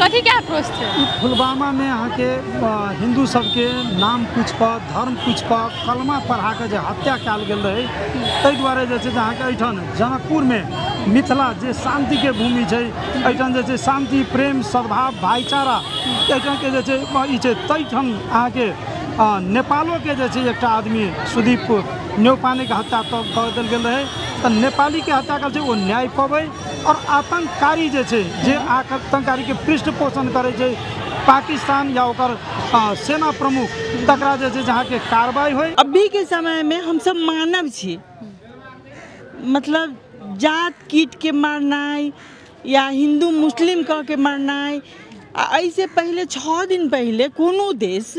कथी के आक्रोश छै? पुलवामा में अहाँके हिंदू सबके नाम पूछि कऽ, धर्म पूछि कऽ, कलमा पढ़ा कऽ जे हत्या कयल गेल रहै, ताहि दुआरे जे छै से अहाँके एहिठाम जनकपुरमे मिथिला जे शान्तिके भूमि छै, एहिठाम जे छै शान्ति, प्रेम, सद्भाव, भाईचारा एहिठामके जे छै ई छै। ताहिठाम अहाँके नेपालोके जे छै एकटा आदमी सुदीप न्यौपानेके हत्या कऽ देल गेल रहै, तऽ नेपालीके हत्या कयल छै ओ न्याय पबै। और आतंककारी जे छै, जे आतंककारीके पृष्ठ पोषण करै छै पाकिस्तान या ओकर सेना प्रमुख, तकरा जे छै अहाँके कार्रवाई होइ। अभी के समय में हम सब मानव छी, मतलब जात कीट के मारनाइ या हिंदू मुस्लिम कह के मारनाइ, एहिसे पहले 6 दिन पहले कोनो देश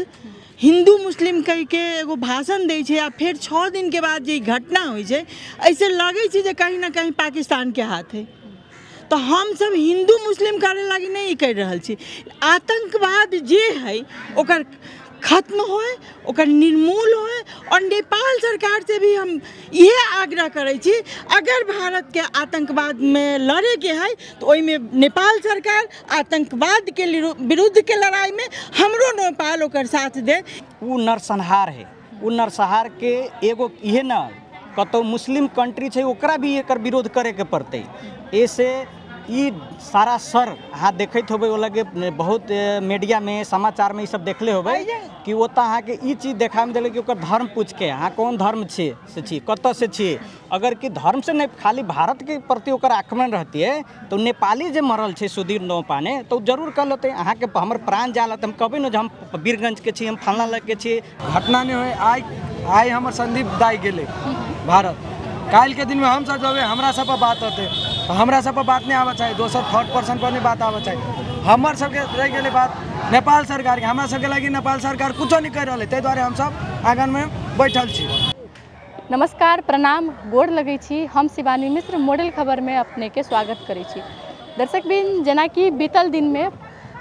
हिंदू मुस्लिम कह के एगो भाषण दै छै आ फेर 6 दिन के बाद जे घटना होइ छै, ऐसे लगै छै जे कहीं ना कहीं पाकिस्तान के हाथ है। तो हम सब हिंदू मुस्लिम करे लागी नहीं कर रहल छी। आतंकवाद जे है ओकर खत्म होए, ओकर निर्मूल होए। और नेपाल सरकार से भी हम इहे आग्रह करै छी, अगर भारत के आतंकवाद में लड़े के है तो ओहिमे नेपाल सरकार आतंकवाद के विरुद्ध के लड़ाई में हमरो नेपाल ओकर साथ दे। उ नरसंहार है, उ नरसंहार के एगो इहे न कतौ मुस्लिम कंट्री छै ओकरा भी एकर विरोध करे के पड़तै। ऐसे ई सारा सर अहाँ देखैत होबै, ओ लगे बहुत मीडिया में समाचार में ई सब देखले होबै कि ओतऽ अहाँके ई चीज देखामे देलै कि ओकर धर्म पूछिके अहाँ कोन धर्म छी से छी, कतऽ से छी। अगर कि धर्म से नहीं खाली भारत के प्रति ओकर आक्रमण रहतियै तो नेपाली जे मरल छै सुधीर नौपाने तो जरूर कह लेतै अहाँके हमर प्राण जा लेतै, हम कहबै ने जे हम वीरगंज के छी, हम फलना लग के छी। घटना नहीं होय। आइ आइ हमर संदीप दाई गेलै भारत, काल्हि के दिन में हम सब जब हमरा सब पर बात होते तो हमरा सब पर बात नहीं आबऽ चाही, दोसर थर्ड पर्सन पर नहीं बात आबऽ चाही। हमर सबके रहि गेलै बात नेपाल सरकार के, हमरा सबके लागी नेपाल सरकार कुछो नहीं कर रहल, ताहि दुआरे हम सब आंगन में बैठल छी। नमस्कार, प्रणाम, गोर लगै छी। हम शिवानी मिश्र मॉडल खबर में अपने के स्वागत करै छी। दर्शक बिन, जेनाकि बीतल दिन में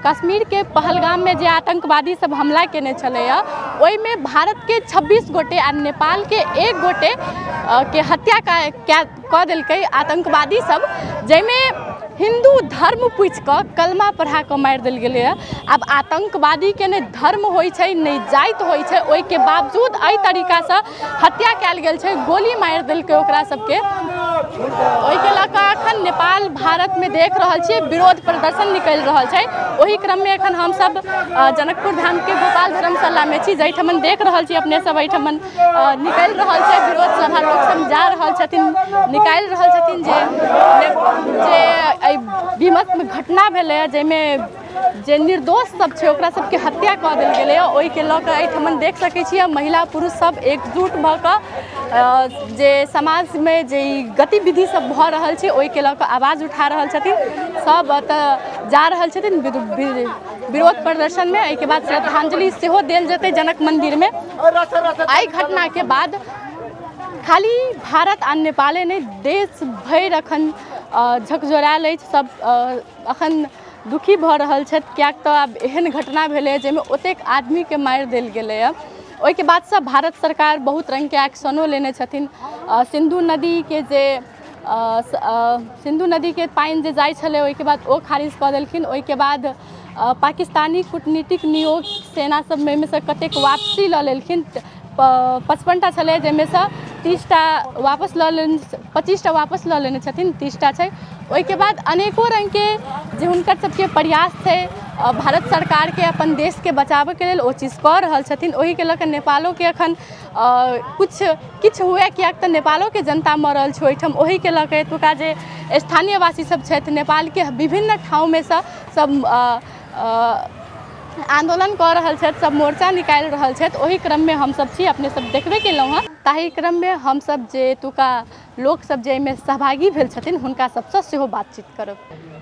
कश्मीर के पहलगाम में जे आतंकवादी सब हमला केने छलैया, ओहिमे भारत के 26 गोटे आ नेपाल के 1 गोटे के हत्या कऽ देलकै आतंकवादी सब, जाहिमे हिंदू धर्म पूछि कऽ कलमा पढ़ा कऽ मारि देल गेलैए। आब आतंकवादीके नहि धर्म होइ छै नहि जाति होइ छै, ओहिके बावजूद एहि तरीकासँ हत्या कयल गेल छै, गोली मारि देलकै ओकरा सबके। ओहिके लऽ कऽ एखन नेपाल भारतमे देख रहल छियै विरोध प्रदर्शन निकलि रहल छै। ओहि क्रममे एखन हमसब जनकपुर धामके गोपाल धर्मशालामे छी, जाहिठमन देख रहल छी अपने सब एहिठमन निकलि रहल छै विरोध सभा, लोकसब जा रहल छथिन, निकालि रहल छथिन जे जे एहि विमत घटना भेलैए जाहिमे जे निर्दोष सब छै ओकरा सबके हत्या कऽ देल गेलैए। ओहिके लऽ कऽ एहिठमन देख सकै छियै महिला पुरुष सब एकजुट भऽ कऽ जे समाजमे जे गतिविधि सब भऽ रहल छै ओहिके लऽ कऽ आवाज उठा रहल छथिन। सब एतऽ जा रहल छथिन विरोध प्रदर्शनमे। एहिके बाद श्रद्धांजलि सेहो देल जेतै जनक मन्दिरमे। एहि घटनाके बाद खाली भारत आ नेपाले नहि, देश भरि अखन झकझोरायल अछि, सब अखन दुखी भऽ रहल छथि, किएक तऽ आब एहन घटना भेलै जाहिमे ओतेक आदमीके मारि देल गेलैए। ओहिके बादसँ भारत सरकार बहुत रङ्गके एक्शनो लेने छथिन। सिन्धु नदीके जे सिन्धु नदीके पानि जे जाइ छलै ओहिके बाद ओ खारिज कऽ देलखिन। ओहिके बाद पाकिस्तानी कूटनीतिक नियोग सेना सबमे सँ कतेक वापसी लऽ लेलखिन। 55टा छलै जाहिमेसँ 30टा वापस लऽ लेने, 25टा वापस लऽ लेने छथिन, 30टा छै। ओहिके बाद अनेको रङ्गके जे हुनकर सबके प्रयास छै भारत सरकारके अपन देशके बचाबैके लेल, ओ चीज कऽ रहल छथिन। ओहिके लऽ कऽ नेपालोके एखन किछु हुए, किएक तऽ नेपालोके जनता मरल छै ओहिठाम। ओहिके लऽ कऽ एतुका जे स्थानीयवासी सब छथि नेपालके विभिन्न ठाउँमे सँ सब आंदोलन कऽ रहल छथि, सब मोर्चा निकालि रहल छथि। ओहि क्रममे हमसब छी, अपने सब देखबे केलहुँ हँ। ताहि क्रममे हमसब जे एतुका लोकसब जे एहिमे सहभागी भेल छथिन हुनका सबसँ सेहो बातचीत करब।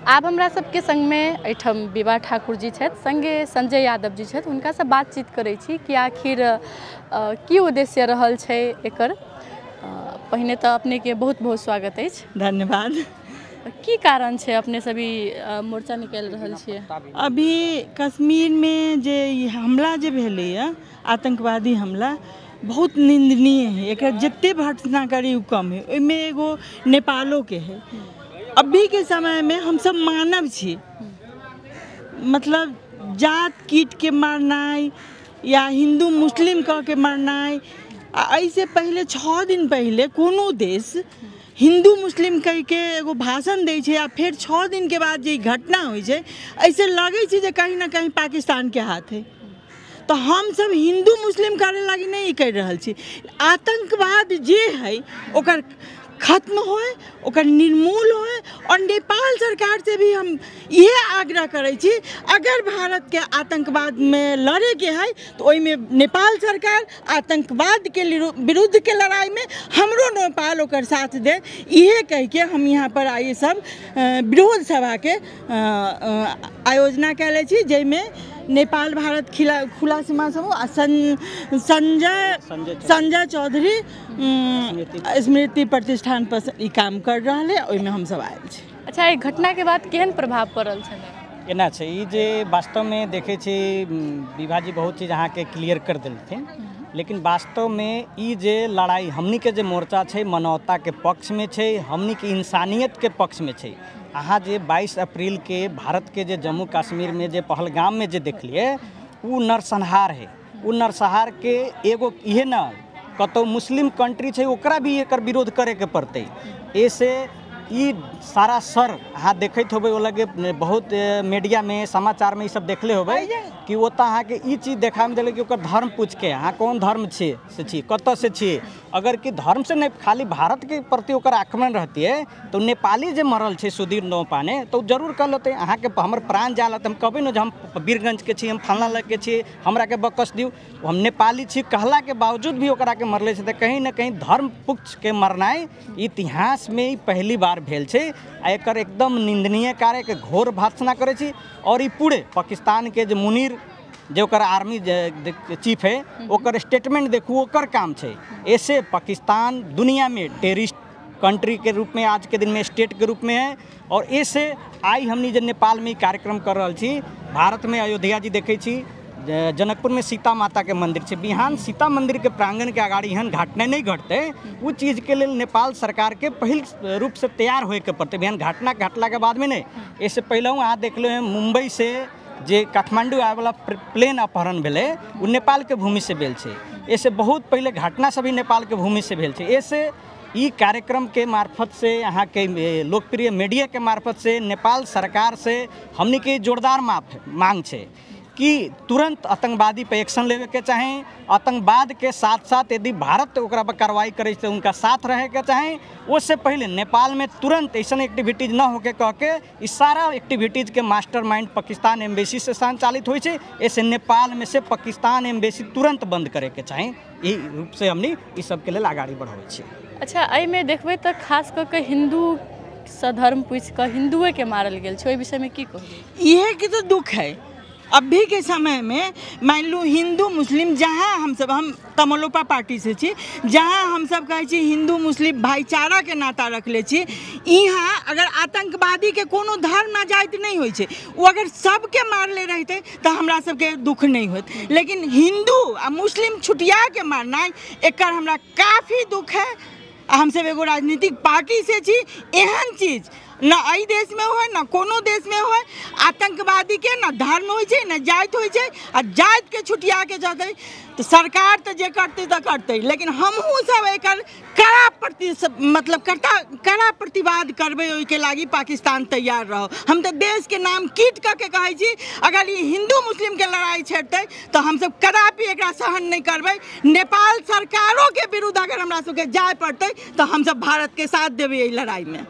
आब हमरा सबके संगमे एहिठाम विभा ठाकुर जी छथि, संगे संजय यादव जी छथि, हुनकासँ बातचीत करै छी कि आखिर की उद्देश्य रहल छै एकर। पहिने तऽ अपनेके बहुत बहुत स्वागत अछि। धन्यवाद। की कारण छै अपने सब ई मोर्चा निकालि रहल छियै? अभी कश्मीरमे जे ई हमला जे भेलैए, आतंकवादी हमला, बहुत निंदनीय है। एकर जते भर्त्सना करी उ कम है। ओहिमे एगो नेपालोके है। अभी के समय में हम सब मानव छी, मतलब जात कीटके मारनाइ या हिन्दू मुस्लिम कह के मारनाइ। आ एहिसँ पहिले 6 दिन पहिले कोनो देश हिन्दू मुस्लिम कहि के एगो भाषण दै छै आ फेर 6 दिन के बाद जे घटना होइ छै, एहिसँ लगै छै जे कहीं ना कहीं पाकिस्तानके हाथ है। तो हम सब हिन्दू मुस्लिम करे लागी नहीं कर रहल छी। आतंकवाद जे है ओकर खत्म होए, ओकर निर्मूल होए। और नेपाल सरकार से भी हम इहे आग्रह करै छी, अगर भारत के आतंकवाद में लड़े के है तो ओहिमे नेपाल सरकार आतंकवाद के विरुद्ध के लड़ाई में हमरो नेपाल ओकर साथ दे, इहे कह के हम यहाँ पर आइ सब विरोध सभा के आयोजना कैले छी, जाहिमे नेपाल भारत खुला सीमा समूह आ संजय चौधरी स्मृति प्रतिष्ठान पर ई काम कर रहल है, ओहिमे हम सब आयल छी। अच्छा, ई घटना के बाद केहन प्रभाव पड़ल छलै? एना छै ई जे वास्तवमे देखै छी विभाजी बहुत चीज अहाँके क्लियर कर देलथिन, लेकिन वास्तवमे ई जे लड़ाई हमनी के जे मोर्चा छै मानवताके पक्षमे छै, हमनी के इंसानियतके पक्षमे छै। अहाँ जे 22 अप्रैल के भारत के जे जम्मू कश्मीरमे जे पहलगाममे जे देखलियै ओ नरसंहार है। ओ नरसंहार के एगो इहे न कतौ मुस्लिम कंट्री छै ओकरा भी एकर विरोध करैके पड़तै। एसे ई सारा सर अहाँ देखैत होबै, ओ लगे बहुत मीडियामे समाचारमे ई सब देखले होबै कि ओतऽ अहाँके ई चीज देखामे देलै कि ओकर धर्म पूछिके अहाँ कोन धर्म छियै से छी, कतऽ से छियै। अगर कि धर्म से नहि खाली भारतके प्रति ओकर आक्रमण रहतियै तऽ नेपाली जे मरल छै सुधीर नौपाने तऽ ओ जरूर कह लेतै अहाँके हमर प्राण जा लेतै, हम कहबै ने जे हम वीरगंजके छी, हम फल्लाँ लगके छी, हमराके बकस दियौ, हम नेपाली छी कहलाके बावजूद भी ओकराके मरले छै। तऽ कहीं ने कहीं धर्म पक्षके मरनाइ इतिहासमे ई पहली बार भेल छै आ एकर एकदम निंदनीय कार्य के घोर भर्त्सना करै छी। और ई पूरे पाकिस्तान के जे मुनीर जे ओकर आर्मी चीफ है ओकर स्टेटमेंट देखू, ओकर काम छै। ऐसे पाकिस्तान दुनिया में टेररिस्ट कंट्री के रूप में आज के दिन में स्टेट के रूप में है। और ऐसे आई हमनी जे नेपाल में कार्यक्रम कर रहल छी, भारत में अयोध्या जी देखै छी, जनकपुर में सीता माता के मंदिर छै, बिहान सीता मंदिर के प्रांगण के अगाड़ी एहन घटना नहीं घटते, उ चीज़ के लेल नेपाल सरकार के पहिल रूप से तैयार होए के पड़तै। बिहान घटना घटला के बाद में नहीं, इससे पहले अहाँ देखले हैं मुंबई से जे काठमांडू आए वाला प्लेन अपहरण भेलै उ नेपाल के भूमि से भेल छै। ऐसे बहुत पहले घटना सभी नेपाल के भूमि से भेल छै। ऐसे ई कार्यक्रम के मार्फत से अहाँ के लोकप्रिय मीडिया के मार्फत से नेपाल सरकार से हमनी के जोरदार मांग छै कि तुरंत आतंकवादी पर एक्शन लेवे के चाही। आतंकवाद के साथ साथ यदि भारत ओकरा पर कार्रवाई करे तो उनका साथ रहे के चाही। उससे पहले नेपाल में तुरंत ऐसा एक्टिविटीज न होके कह के इस सारा एक्टिविटीज के मास्टरमाइंड पाकिस्तान एम्बेसी से संचालित होइ छै। ऐसे नेपाल में से पाकिस्तान एम्बेसी तुरंत बंद करे के चाही। यही रूप से हमनी ई सबके लेल अगाड़ी बढ़ाबै छी। अच्छा, एहिमे देखबै तऽ खास कऽ के हिन्दू सधर्म पूछि कऽ हिन्दुएके मारल गेल छै, ओहि विषयमे की कहबै? इहे के तो दुख है अभी के समय में। मान लू हिंदू मुस्लिम, जहाँ हम सब, हम तमलोपा पार्टी से छी, जहाँ हम सब कहै छी हिंदू मुस्लिम भाईचारा के नाता रखले छी, यहाँ अगर आतंकवादी के कोनो धर्म ना जाति नहीं होइ छै, वो अगर सबके मारले रहते तो हमरा सबके दुख नहीं होत, लेकिन हिंदू आ मुस्लिम छुटिया के मारनाइ एकर हमरा काफ़ी दुख है। हम सब एगो राजनीतिक पार्टी से छी, एहन चीज न एहि देश में हो न कोनो देश में हो। आतंकवादी के न धर्म होइ छै न जाति होइ छै, आ जाति के छुटिया के जतै तो सरकार तो जे करतै तऽ करतै, लेकिन हमहूँ सब एकर कड़ा प्रति मतलब कड़ा प्रतिवाद करबै। ओहिके लागी पाकिस्तान तैयार रहो। हम तऽ देश के नाम कीट कऽ के कहै छी, अगर ई हिंदू मुस्लिम के लड़ाई छेड़तै तऽ हमसब कदापि एकरा सहन नहि करबै। नेपाल सरकारों के विरुद्ध अगर हमरा सबके जाय पड़तै तऽ हमसब भारत के साथ देबै एहि लड़ाई में।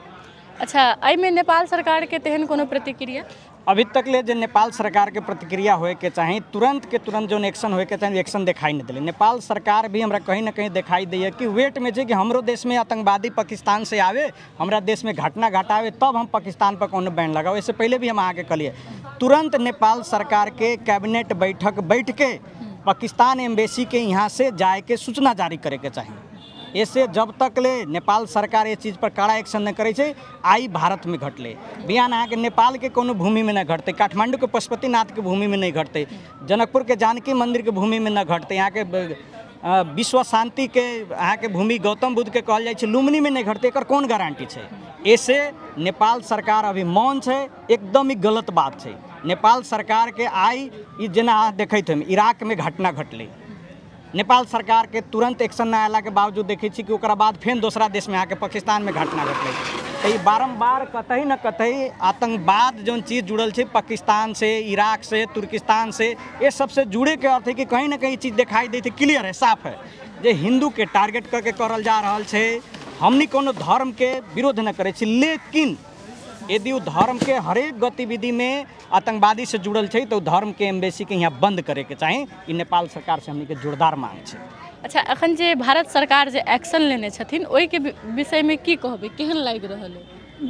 अच्छा, एहिमे नेपाल सरकार के तेहन कोनो प्रतिक्रिया? अभी तक ले जे नेपाल सरकार के प्रतिक्रिया होए के चाही, तुरंत के तुरंत जो एक्शन होए के चाही एक्शन दिखाई नहीं दिले। नेपाल सरकार भी हमरा कहीं ना कहीं दिखाई दैए कि वेट में छै कि हमरो देश में आतंकवादी पाकिस्तान से आवे, हमरा देश में घटना घटावे तब हम पाकिस्तान पर कोनो बैन लगाओ। इससे पहले भी हम अहाँके कहलिए तुरंत नेपाल सरकार के कैबिनेट बैठक बैठ के पाकिस्तान एम्बेसी के यहाँ से जाए के सूचना जारी करे के चाही। ऐसे जब तक ले नेपाल सरकार ये चीज़ पर कड़ा एक्शन नहीं करे छै, आई भारत में घटले बिहान अहाँके नेपाल के कोनो भूमि में नहीं घटते, काठमांडू के पशुपतिनाथ के भूमि में नहीं घटते, जनकपुर के जानकी मंदिर के भूमि में नहीं घटते, यहाँ के विश्व शांति के अहाँ के भूमि गौतम बुद्ध के कहल जाइ छै लुम्बिनी में नहीं घटते, एकर कोन गारंटी छै? ऐसे नेपाल सरकार अभी मौन छै, एकदम ही गलत बात छै। नेपाल सरकार के आइ ई जेना अहाँ देखैत हम इराक में घटना घटलै, नेपाल सरकार के तुरंत एक्शन न आयला के बावजूद देखै छी कि ओकरा बाद फेर दोसरा देशमे अहाँके पाकिस्तानमे घटना घटलै। तऽ ई बारम्बार कतहि न कतहि आतंकवाद जौन चीज जुड़ल छै पाकिस्तान से, इराक से, तुर्किस्तान से, ये सबसे जुड़े के अर्थ है कि कहीं ना कहीं चीज दिखाई दै छै, क्लियर है, साफ है जे हिंदू के टारगेट करके करल जा रहल छै। हमनी कोनो धर्म के विरोध न करै छी, लेकिन यदि ओ धर्म के हरेक गतिविधि में आतंकवादी से जुड़ल छै तो धर्म के एम्बेसी के यहाँ बंद करे के चाही। ई नेपाल सरकार से हमनी के जोरदार मांग छै। अच्छा, अखन जे भारत सरकार जे एक्शन लेने छथिन ओहिके विषय में की कहबै, केहन लागि रहल है?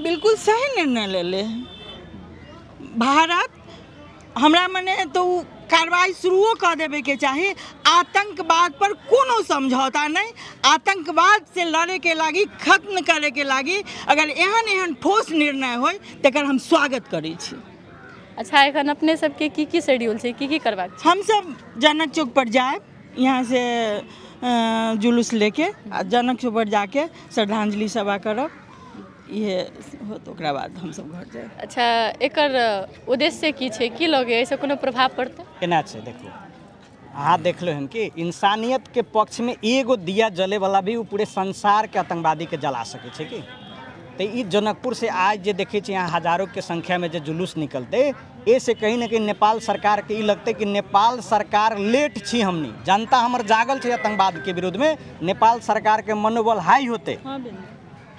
बिल्कुल सही निर्णय लेले भारत। हमरा मने तो कार्रवाई शुरुओ कऽ देबेके चाही। आतंकवाद पर कोनो समझौता नहीं, आतंकवाद से लड़े के लागी, खत्म करे के लागी अगर एहन एहन ठोस निर्णय होय तकर हम स्वागत करै छी। अच्छा, एखन अपने सबके की की शेड्यूल छै, की की करबाक छै? हम सब जनक चौक पर जायब, यहाँ से जुलूस लेके जनक चौक पर जाके श्रद्धांजलि सभा करब, इहे होत, ओकरा बाद हम सब घर जायब। अच्छा, एकर उद्देश्य की छै, की लगे एहिसँ कोनो प्रभाव पड़तै? केना छै देखू, अहाँ देखलो हन कि इंसानियत के पक्ष में एगो दिया जले वाला भी वो पूरे संसार के आतंकवादी के जला सकै छै कि। तो ई जनकपुर से आज जे देखै छी यहाँ हजारों के संख्या में जे जुलूस निकलते, ए से कहीं ना कहीं नेपाल सरकार के ई लगतै कि नेपाल सरकार लेट छी, हमनी जनता हमर जागल छै आतंकवाद के विरोध में, नेपाल सरकार के मनोबल हाई होते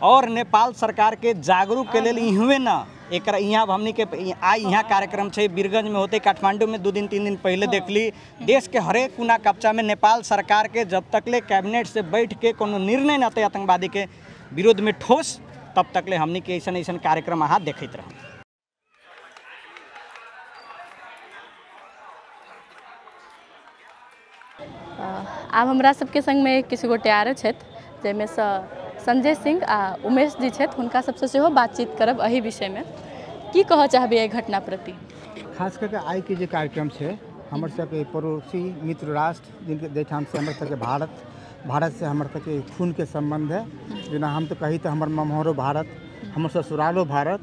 और नेपाल सरकार के जागरूक के लेल इहुए न एक यहाँ हमनी के आइ यहाँ कार्यक्रम छै बीरगंज में होते, काठमांडू में 2 दिन 3 दिन पहले देखली। देश के हरेक कोना कब्जा में नेपाल सरकार के जब तक ले कैबिनेट से बैठ के कोनो निर्णय न आते आतंकवादी के विरोध में ठोस, तब तक ले हमनी के ऐसन ऐसन कार्यक्रम अहाँ देखैत रहब। आब हमरा सबके संगमे किछु गोटे आरो छथि, जाहिमे सँ संजय सिंह आ उमेश जी छथि, हुनका सबसँ सेहो बातचीत करब एहि विषयमे। की कहऽ चाहबै एहि घटना प्रति? खास करके आइ के जे कार्यक्रम छै, हमर सबके पड़ोसी मित्र राष्ट्र जिनके जाहिठाम से हमर सबके भारत से हमर सबके खून के सम्बन्ध है, जेना हम तो कही तऽ हमर ममहरो भारत, हमर ससुरालो भारत,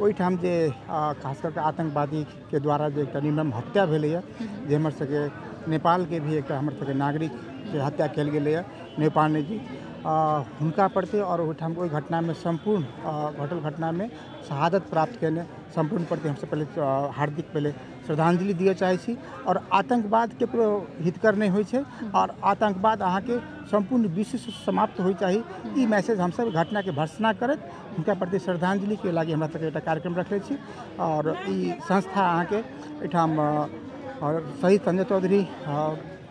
ओहिठाम जे खास करके आतंकवादी के द्वारा जे एकटा निर्मम हत्या भेलैए, जे हमर सबके नेपालके भी एकटा हमर सबके नागरिकके हत्या कयल गेलैए नेपाल जी, हुनका प्रति और ओहिठाम ओहि घटनामे सम्पूर्ण घटल घटनामे शहादत प्राप्त कयने सम्पूर्ण प्रति हमसब पहिले हार्दिक पहिले श्रद्धांजलि दिअ चाहै छी। और आतंकवाद केकरो हितकर नहि होइ छै और आतंकवाद अहाँके सम्पूर्ण विश्वसँ समाप्त होइ चाही, ई मैसेज हमसब घटनाके भर्त्सना करैत हुनका प्रति श्रद्धांजलिके लागि हमरा सबके एकटा कार्यक्रम रखले छी। और ई संस्था अहाँके एहिठाम और शहीद संजय चौधरी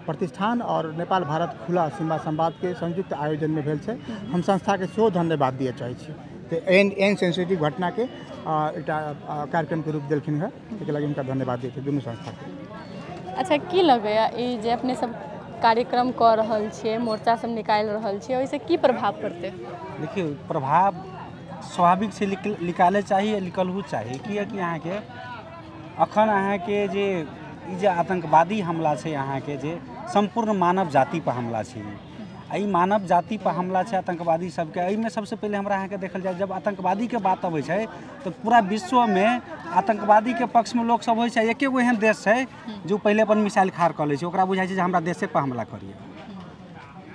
प्रतिष्ठान और नेपाल भारत खुला सीमा संवाद के संयुक्त आयोजन में भेल छै। हम संस्था के सेहो धन्यवाद दिअ चाहै छी। तऽ एहन एहन सेंसिटिव घटनाके एकटा कार्यक्रमके रूप देलखिन हेँ, ताहिके लागि हुनका धन्यवाद दै छी दुनू संस्थाके। अच्छा, की लगैए ई जे अपने सब कार्यक्रम कऽ रहल छियै, मोर्चा सब निकालि रहल छियै, ओहिसँ की प्रभाव पड़तै? देखियौ, प्रभाव स्वाभाविक से निकाले चाही, निकलहु चाही, किएकि अहाँके अखन अहाँके जे ई जे आतंकवादी हमला छै अहाँके जे सम्पूर्ण मानव जाति पर हमला छै, आ ई मानव जाति पर हमला छै आतंकवादी सबके। एहिमे सबसँ पहिले हमरा अहाँके देखल जाय, जब आतंकवादीके बात अबै छै तऽ पूरा विश्वमे आतंकवादीके पक्षमे लोक सब होइ छै। एके गो एहन देश छै जो पहिले अपन मिसाइल खाड़ कऽ लै छै, ओकरा बुझाइ छै जे हमरा देशे पर हमला करिए।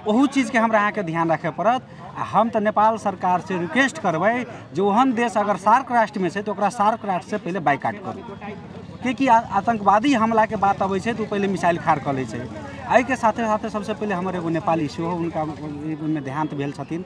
ओहू चीजके हमरा अहाँके ध्यान राखय पड़त। आ हम तऽ नेपाल सरकारसँ रिक्वेस्ट करबै जे ओहन देश अगर सार्क राष्ट्रमे छै तऽ ओकरा सार्क राष्ट्रसँ पहिले बाइकाट करू, किएकि आतंकवादी हमलाके बात अबै छै तऽ ओ पहिले मिसाइल खाड़ कऽ लै छै। एहिके साथे साथे सबसँ पहिले हमर एगो नेपाली सेहो हुनका ओहिमे देहान्त भेल छथिन,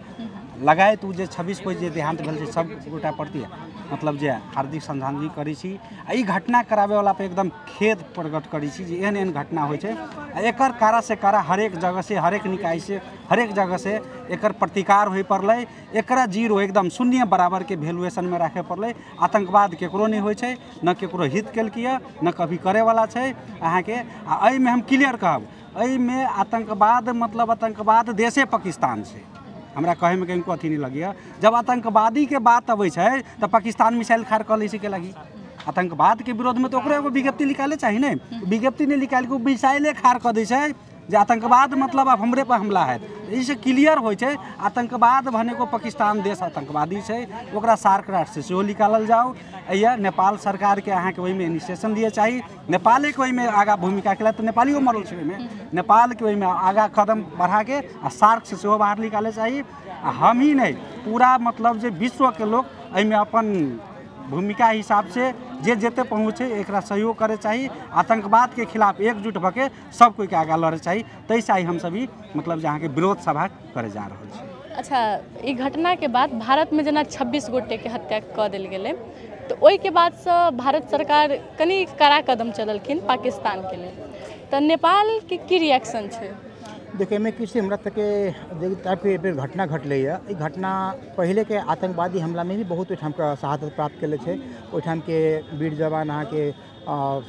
लगायत ओ जे 26 कोइ जे देहान्त भेल छै सब गोटा प्रति मतलब जे हार्दिक श्रद्धांजलि करै छी। आ ई घटना कराबैवला पर एकदम खेद प्रकट करै छी जे एहन एहन घटना होइ छै। आ एकर कड़ा से कड़ा हरेक जगह से, हरेक निकाय से, हरेक जगह से एकर प्रतिकार होइ पड़लै। एकरा जीरो एकदम शून्य बराबरके वैल्यूएशनमे राखय पड़लै। आतंकवाद केकरो नहि होइ छै, न केकरो हित केलकै, न कभी करैवला छै अहाँके। आ एहिमे हम क्लियर कहब, एहिमे आतंकवाद मतलब आतंकवाद देशे पाकिस्तान छै, हमरा कहैमे कनिको अथी नहि लगैए। जब आतंकवादीके बात अबै छै तऽ पाकिस्तान मिसाइल खाड़ कऽ लै छै के लागि। आतंकवादके विरोधमे तऽ ओकरो एगो विज्ञप्ति निकाले चाही ने, विज्ञप्ति नहि निकालि कऽ ओ मिसाइले खाड़ कऽ दै छै जे आतंकवाद मतलब आब हमरे पर हमला हैत। एहिसँ क्लियर होइ छै आतंकवाद भनेको पाकिस्तान देश आतंकवादी छै, ओकरा सार्क राष्ट्रसँ सेहो निकालल जाउ। या नेपाल सरकारके अहाँके ओहिमे इनिशिएशन लिअ चाही, नेपालेके ओहिमे आगाँ भूमिका केलक तऽ नेपालियो मरल छै ओहिमे, नेपालके ओहिमे आगाँ कदम बढ़ाके आ सार्कसँ सेहो बाहर निकालै चाही। आ हम ही नहि, पूरा मतलब जे विश्वके लोक एहिमे अपन भूमिका हिसाबसँ जे जते पहुँचे एकरा सहयोग करे चाही, आतंकवादके खिलाफ एकजुट भऽ सब कोइके आगाँ लड़े चाही। ताहिसँ आइ हमसब ई मतलब जे अहाँके विरोध सभा करे जा रहल छी। अच्छा, ई घटनाके बाद भारतमे जेना 26 गोटेके हत्या कऽ देल गेलै, तऽ ओहिके बादसँ भारत सरकार कनि कड़ा कदम चललखिन पाकिस्तानके लेल, तऽ नेपालके की रिएक्शन छै? देखिए, एहिमे कि छै, हमरा तकके जे टाइपके एहि बेर घटना घटलैए, ई घटना पहिलेके आतंकवादी हमलामे भी बहुत ओहिठामके शहादत प्राप्त केले छै। ओहिठामके वीर जवान अहाँके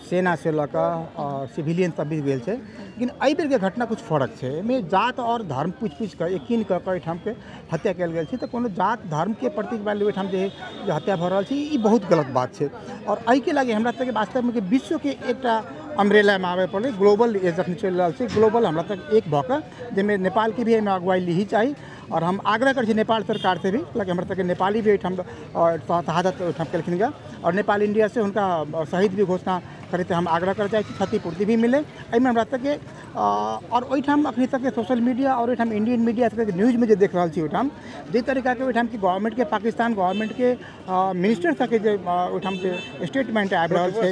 सेना से लऽ कऽ सिविलियन सब भी गेल छै, लेकिन एहि बेरके घटना कुछ फर्क छै। एहिमे जात आओर धर्म पूछि पूछि कऽ यकीन कऽ कऽ एहिठामके हत्या कयल गेल छै। तऽ कोनो जात धर्मके प्रति मानि लियौ एहिठाम जे हत्या भऽ रहल छै, ई बहुत गलत बात छै। आओर एहिके लागि हमरा सबके वास्तवमे विश्वके एकटा अम्ब्रेलामे आबय पड़लै। ग्लोबल एज जखन चलि रहल छै, ग्लोबल हमरा तक एक भऽ कऽ जाहिमे नेपालके भी एहिमे अगुवाई लीही चाही। और हम आग्रह करै छी नेपाल सरकार से भी, हालाँकि हमरा सबके नेपाली भी एहिठाम शहादत ओहिठाम केलखिन गऽ, और नेपाल इंडिया से हुनका शहीद भी घोषणा करैत हम आग्रह करऽ चाहै छी, क्षतिपूर्ति भी मिले एहिमे हमरा सबके। और ओहिठाम अखनी तक सोशल मीडिया और ओहिठाम इंडियन मीडिया सबके न्यूजमे जे देख रहल छी, ओहिठाम जाहि तरीकाके ओहिठामके गवर्नमेंटके पाकिस्तान गवर्नमेंटके मिनिस्टर सबके जे ओहिठाम जे स्टेटमेंट आबि रहल छै,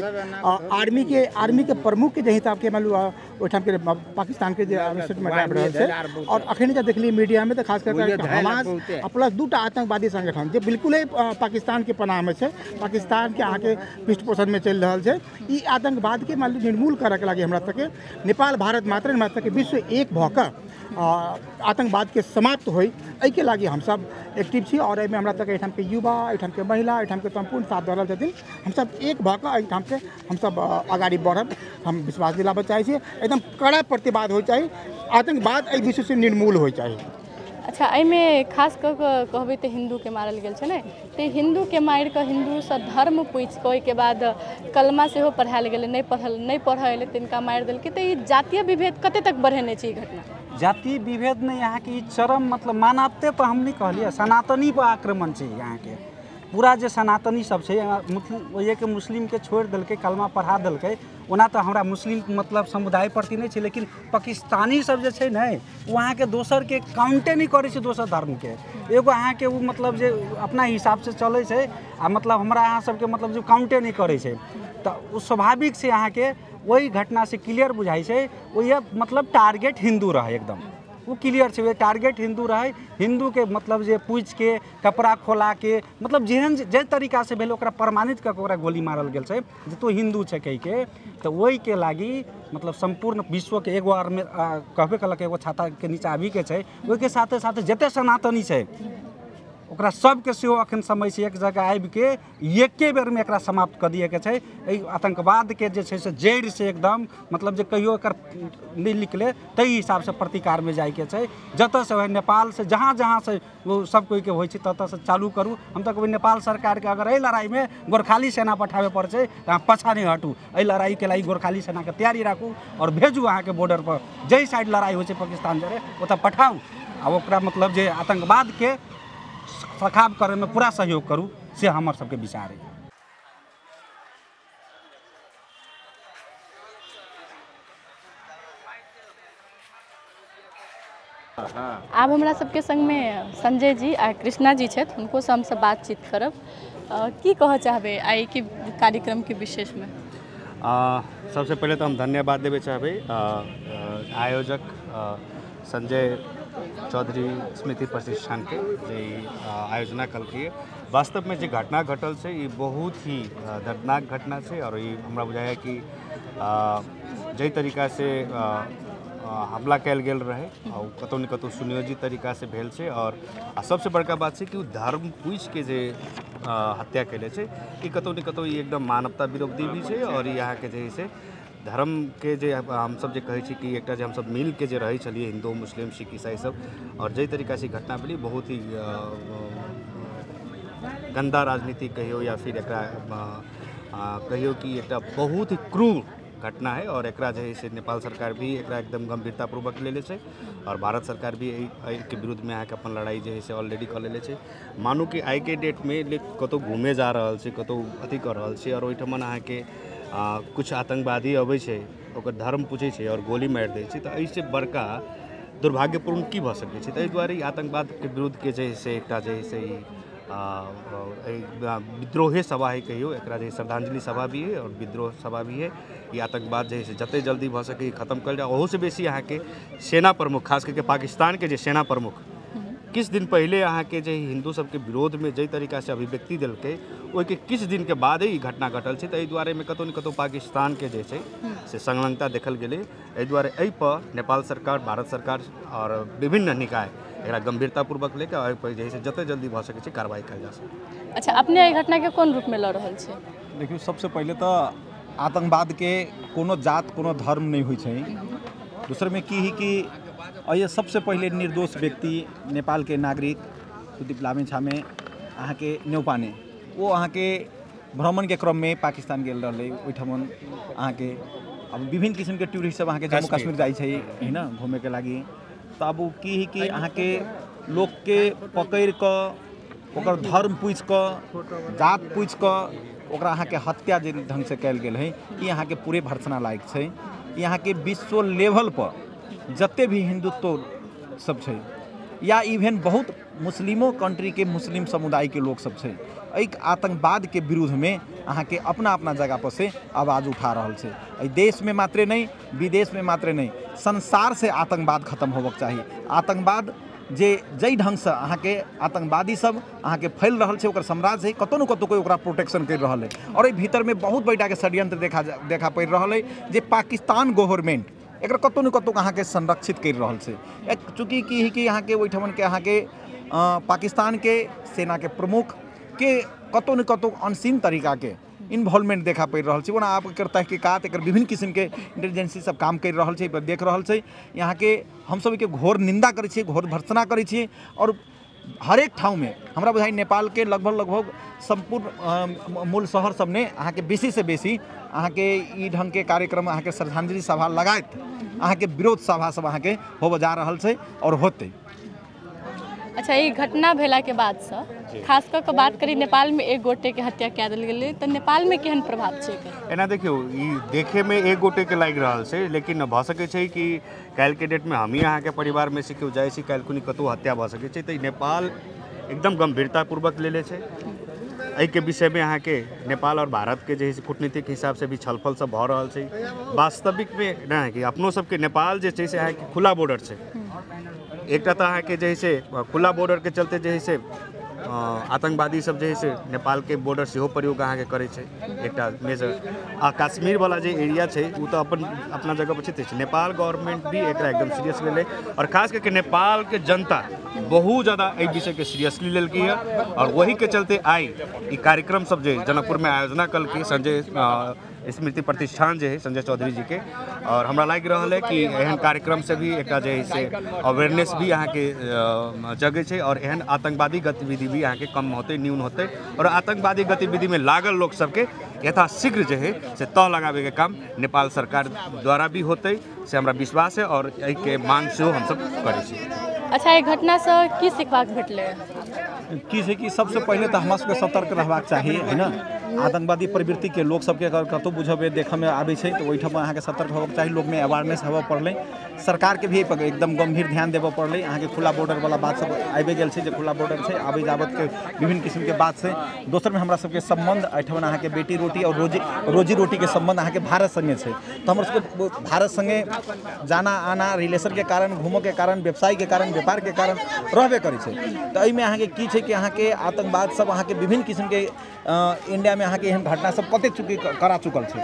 आर्मीके प्रमुखके जे हिसाबके मानि लिअ ओहिठामके पाकिस्तानके जे स्टेटमेंट आबि रहल छै। और अखन जे देखलियै मीडियामे तऽ खास करके हमास आ प्लस 2टा आतंकवादी संगठन जे बिल्कुले पाकिस्तानके पनाहमे छै, पाकिस्तानके अहाँके पृष्ठपोषणमे चलि रहल छै, ई आतंकवादके मान लिअ निर्मूल करऽके लागि हमरा सबके नेपाल भारत मात्र हमरा सबके विश्व एक भऽ कऽ आतंकवादके समाप्त होइ, एहिके लागि हमसब एक्टिव छी। और एहिमे हमरा सबके एहिठामके युवा, एहिठामके महिला, एहिठामके सम्पूर्ण साथ दऽ रहल छथिन। हमसब एक भऽ कऽ एहिठामके हमसब अगाडि बढ़ब, हम विश्वास दिलाबऽ चाहै छी। एकदम कड़ा प्रतिवाद होइ चाही, आतंकवाद एहि विश्वसँ निर्मूल होइ चाही। अच्छा, एहिमे खास कऽ कऽ कहबै तऽ हिन्दूके मारल गेल छै ने, तऽ हिन्दूके मारि कऽ हिन्दूसँ धर्म पूछि कऽ ओहिके बाद कलमा सेहो पढ़ायल गेलै, नहि पढ़ऽ एलै तिनका मारि देलकै, तऽ ई जातीय विभेद कते तक बढ़ेने छै ई घटना? जातीय विभेद नहि, अहाँके ई चरम मतलब मानवते पर हम नहि कहलियै, सनातनी पर आक्रमण छै। अहाँके पूरा जे सनातनी सब छै, ओहिके मुस्लिमके छोड़ि देलकै, कलमा पढ़ा देलकै। ओना तऽ हमरा मुस्लिम मतलब समुदाय प्रति नहि छै, लेकिन पाकिस्तानी सब जे छै ने ओ अहाँके दोसरके काउंटे नहि करै छै, दोसर धर्मके एगो अहाँके ओ मतलब जे अपना हिसाबसँ चलै छै आ मतलब हमरा अहाँ सबके मतलब जे काउंटे नहि करै छै, तऽ ओ स्वाभाविक छै अहाँके ओहि घटनासँ क्लियर बुझाइ छै ओहि मतलब टारगेट हिन्दू रहै, एकदम ओ क्लियर छै, टारगेट हिन्दू रहै। हिन्दूके मतलब जे पूछिके कपड़ा खोलाके मतलब जेहन जाहि तरीकासँ भेल ओकरा प्रमाणित कऽ के ओकरा गोली मारल गेल छै जे तू हिन्दू छै कहिके, तऽ ओहिके लागि मतलब सम्पूर्ण विश्वके एगो आर्मी कहबे कलक एगो छाताके नीचा आबिके छै, ओहिके साथे साथे जते सनातनी छै ओकरा सबके सेहो अखन समय छै एक जगह आबिके एके बेरमे एकरा समाप्त कऽ दिएके छै। एहि आतंकवादके जे छै से जड़ि से एकदम मतलब जे कहियो एकर नहि निकले ताहि हिसाबसँ प्रतिकारमे जाइके छै। जतऽसँ होइ नेपालसँ जहाँ जहाँसँ ओ सब कोइके होइ छै ततऽसँ चालू करू। हम तऽ कहबै नेपाल सरकारके अगर एहि लड़ाइमे गोरखाली सेना पठाबे पड़ै छै तऽ अहाँ पाछाँ नहि हटू, एहि लड़ाइके लागि गोरखाली सेनाके तैयारी राखू और भेजू अहाँके बॉर्डर पर जाहि साइड लड़ाइ होइ छै पाकिस्तान जरे ओतऽ पठाउ आ ओकरा मतलब जे आतंकवादके सखाब करैमे पूरा सहयोग करू, से हमर सबके विचार है। आब हमरा सबके संगमे संजय जी आ कृष्णा जी छथि, हुनको से हमसब बातचीत करब। की कहऽ चाहबै आइ के कार्यक्रमके विशेषमे? सबसे पहिले तऽ हम धन्यवाद देबै चाहबै आयोजक संजय चौधरी स्मृति प्रतिष्ठानके जे आयोजना कलकै। वास्तवमे जे घटना घटल छै ई बहुत ही दर्दनाक घटना छै और ई हमरा बुझाइए कि जाहि तरीकासँ हमला कयल गेल रहै आ ओ कतहु ने कतहु सुनियोजित तरीकासँ भेल छै। और सबसँ बड़का बात छै कि ओ धर्म पूछिके जे हत्या कयले छै ई कतहु ने कतहु ई एकदम मानवता विरोधी भी छै। और ई अहाँके जे छै धर्म के जे हमसब जे कहै छी कि एकटा जे हमसब मिलके जे रहै छलियै हिन्दू मुस्लिम सिख ईसाई सब, और जाहि तरीकासँ ई घटना भेलै बहुत ही गन्दा राजनीति कहियौ या फिर एकरा कहियौ कि एकटा बहुत ही क्रूर घटना है और एकरा जे है से नेपाल सरकार भी एकरा एकदम गंभीरतापूर्वक लेले छै और भारत सरकार भी एहिके विरुद्धमे अहाँके अपन लड़ाई जे है से ऑलरेडी कऽ लेले छै। मानू कि आइके डेटमे कतहु घूमे जा रहल छै, कतहु अथी कऽ रहल छै और ओहिठमन अहाँके कुछ आतंकवादी अबै छै, ओकर धर्म पूछै छै और गोली मारि दै छै, तऽ एहिसँ बड़का दुर्भाग्यपूर्ण की भऽ सकै छै। ताहि दुआरे ई आतंकवादके विरुद्धके जे है से एकटा जे है से विद्रोहे सभा है कहियो, एकरा जे श्रद्धांजलि सभा भी है और विद्रोह सभा भी है। ई आतंकवाद जे है से जते जल्दी भऽ सके खत्म कयल जाय। ओहूसँ बेसी अहाँके सेना प्रमुख, खास करके पाकिस्तानके जे सेना प्रमुख किछु दिन पहिले अहाँके जे हिन्दू सबके विरोधमे जाहि तरीकासँ अभिव्यक्ति देलकै ओहिके किछु दिनके बादे ई घटना घटल छै। तऽ एहि दुआरे एहिमे कतहु ने कतहु पाकिस्तानके जे छै से संलग्नता देखल गेलै। एहि दुआरे एहिपर नेपाल सरकार, भारत सरकार और विभिन्न निकाय एकरा गंभीरतापूर्वक लेके एहिपर जे है से जते जल्दी भऽ सकै छै कार्रवाई कयल जा सकै। अच्छा, अपने एहि घटनाके कोन रूपमे लऽ रहल छै? देखियौ, सबसँ पहिले तऽ आतंकवादके कोनो जात कोनो धर्म नहि होइ छै। दोसरमे की है कि ये सबसे पहिले निर्दोष व्यक्ति नेपालके नागरिक सुदीप लामिछाने अहाँके न्यौपाने, ओ अहाँके भ्रमणके क्रममे पाकिस्तान गेल रहलै। ओहिठाम अहाँके अब विभिन्न किसिमके टूरिस्ट सब अहाँके जम्मू कश्मीर जाइ छै होइन घुमैके लागि। तऽ अब ओ की है कि अहाँके लोकके पकड़ि कऽ ओकर धर्म पूछि कऽ जात पूछि कऽ ओकरा अहाँके हत्या जे ढङ्गसँ कयल गेल है ई अहाँके पूरे भर्त्सना लायक छै। ई अहाँके विश्व लेवल पर जते भी हिंदुत्व सब छै या इवेन बहुत मुस्लिमो कंट्रीके मुस्लिम समुदायके लोक सब छै, एहि आतंकवादके विरुद्धमे अहाँके अपना अपना जगह पर से आवाज उठा रहल छै। एहि देशमे मात्रे नहि, विदेशमे मात्रे नहि, संसार से आतंकवाद खत्म होबक चाही। आतंकवाद जे जाहि ढङ्गसँ अहाँके आतंकवादी सब अहाँके फैल रहल छै, ओकर साम्राज्य है, कतहु ने कतहु कोइ ओकरा प्रोटेक्शन करि रहल है। और एहि भीतरमे बहुत बड़ाके षड्यंत्र देखा पड़ि रहल है जे पाकिस्तान गवर्नमेंट एकर कतहु ने कतहु अहाँके संरक्षित करि रहल छै। चूँकि की है कि अहाँके ओहिठमनके अहाँके पाकिस्तानके सेनाके प्रमुख के कतहु ने कतहु अनसीन तरीकाके इन्वॉल्वमेंट देखा पड़ि रहल छै। ओना आब एकर तहकीकात एकर विभिन्न किसिमके इंटेलिजेंसी सब काम करि रहल छै, एहिपर देख रहल छै। यहाँके हमसब एहिके घोर निंदा करै छियै, घोर भर्त्सना करै छियै। और हरेक ठाउँमे हमरा बुझाइ नेपालके लगभग लगभग सम्पूर्ण मूल शहर सबमे अहाँके बेसीसँ बेसी अहाँके ई ढङ्गके कार्यक्रम अहाँके श्रद्धांजलि सभा लगायत अहाँके विरोध सभा सब अहाँके होबऽ जा रहल छै और होतै। अच्छा, ई घटना भेलाके बादसँ खास कऽ के बात करी नेपालमे एक गोटेके हत्या कए देल गेलै, तऽ नेपालमे केहन प्रभाव छै एकर? एना देखियौ, ई देखैमे एक गोटेके लागि रहल छै, लेकिन भऽ सकै छै कि काल्हिके डेटमे हमही अहाँके परिवारमे से केओ जाइ छी, काल्हि खुनी कतहु हत्या भऽ सकै छै। तऽ ई नेपाल एकदम गंभीरतापूर्वक लेले छै। एहिके विषयमे अहाँके नेपाल और भारतके जे है से कूटनीतिक हिसाबसँ भी छलफल सब भऽ रहल छै। वास्तविकमे नहि कि अपनो सबके नेपाल जे छै से अहाँके खुला बॉर्डर छै। एकटा तऽ अहाँके जे है से खुला बॉर्डरके चलते जे है से आतंकवादी सब जे है से नेपालके बॉर्डर सेहो प्रयोग अहाँके करै छै, एकटा मेजर। आ कश्मीरवला जे एरिया छै ओ तऽ अपन अपना जगह पर छै। नेपाल गवर्नमेंट भी एकरा एकदम सीरियस लेलै और खास करके नेपालके जनता बहुत ज़्यादा एहि विषयके सीरियसली लेलकै है और वहीके चलते आइ ई कार्यक्रम सब जे जनकपुरमे आयोजना कलकै संजय स्मृति प्रतिष्ठान जे है संजय चौधरी जी के, और हमरा लागि रहल है कि एहन कार्यक्रम से भी एकटा जे है से अवेयरनेस भी अहाँके जगै छै और एहन आतंकवादी गतिविधि भी अहाँके कम होतै, न्यून होतै और आतंकवादी गतिविधिमे लागल लोक सबके यथाशीघ्र जे है से तह लगाबैके काम नेपाल सरकार द्वारा भी होतै, से हमरा विश्वास है और एहिके मांग सेहो हमसब करै छी। अच्छा, एहि घटनासँ की सिखबाक भेटलै? की छै कि सबसँ पहिले तऽ हमरा सबके सतर्क रहबाक चाही होइन। आतंकवादी प्रवृत्तिके लोक सबके अगर कतहु बुझबै देखऽमे आबै छै तऽ ओहिठाम अहाँके सतर्क होबक चाही, लोकमे अवेयरनेस होबऽ पड़लै, सरकारके भी एहिपर एकदम गंभीर ध्यान देबऽ पड़लै। अहाँके खुला बॉर्डरवला बात सब आबि गेल छै जे खुला बॉर्डर छै, आबै जाबतके विभिन्न किसिमके बात छै। दोसरमे हमरा सबके सम्बन्ध एहिठाम अहाँके बेटी रोटी और रोजी रोटीके सम्बन्ध अहाँके भारत सङ्गे छै, तऽ हमर सबके भारत सङ्गे जाना आना रिलेशनके कारण, घूमऽके कारण, व्यवसायके कारण, व्यापारके कारण रहबे करै छै। तऽ एहिमे अहाँके की छै कि अहाँके आतंकवाद सब अहाँके विभिन्न किसिमके इंडियामे अहाँके एहन घटना सब कतेक चुकी करा चुकल छै।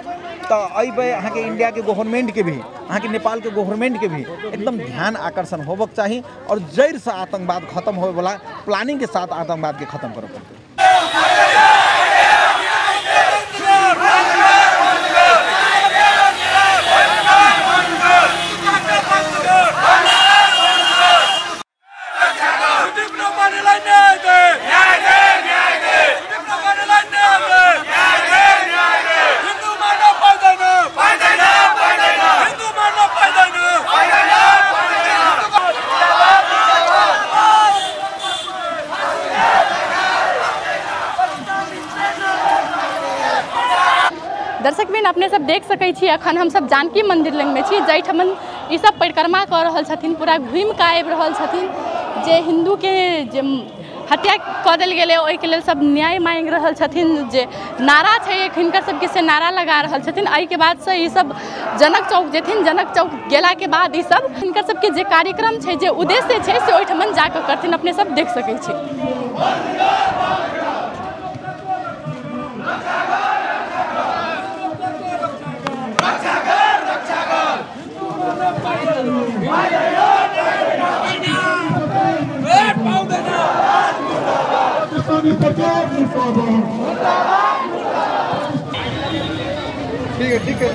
तऽ एहिपर अहाँके इंडियाके गवर्नमेंटके भी अहाँके नेपालके गवर्नमेंटके भी एकदम ध्यान आकर्षण होबक चाही और जड़िसँ आतंकवाद खत्म होबयवला प्लानिंगके साथ आतंकवादके खत्म करऽ पड़तै। न्याय दे। दर्शकबिन अपने सब देख सकै छी अखन हम सब जानकी मंदिर लगमे छी, जाहिठाम ई सब परिक्रमा कऽ रहल छथिन, पूरा घुमि कऽ आबि रहल छथिन। जे हिंदूके जे हत्या कऽ देल गेलै ओहिके लेल सब न्याय मांगि रहल छथिन, जे नारा छै हिनकर सबके से नारा लगा रहल छथिन। एहिके बादसँ ई सब जनक चौक जेथिन, जनक चौक गेलाके बाद ई सब हिनकर सबके जे कार्यक्रम छै, जे उद्देश्य छै से ओहिठाम जाकऽ करथिन। अपने सब देख सकै छी। ठीक है, ठीक है।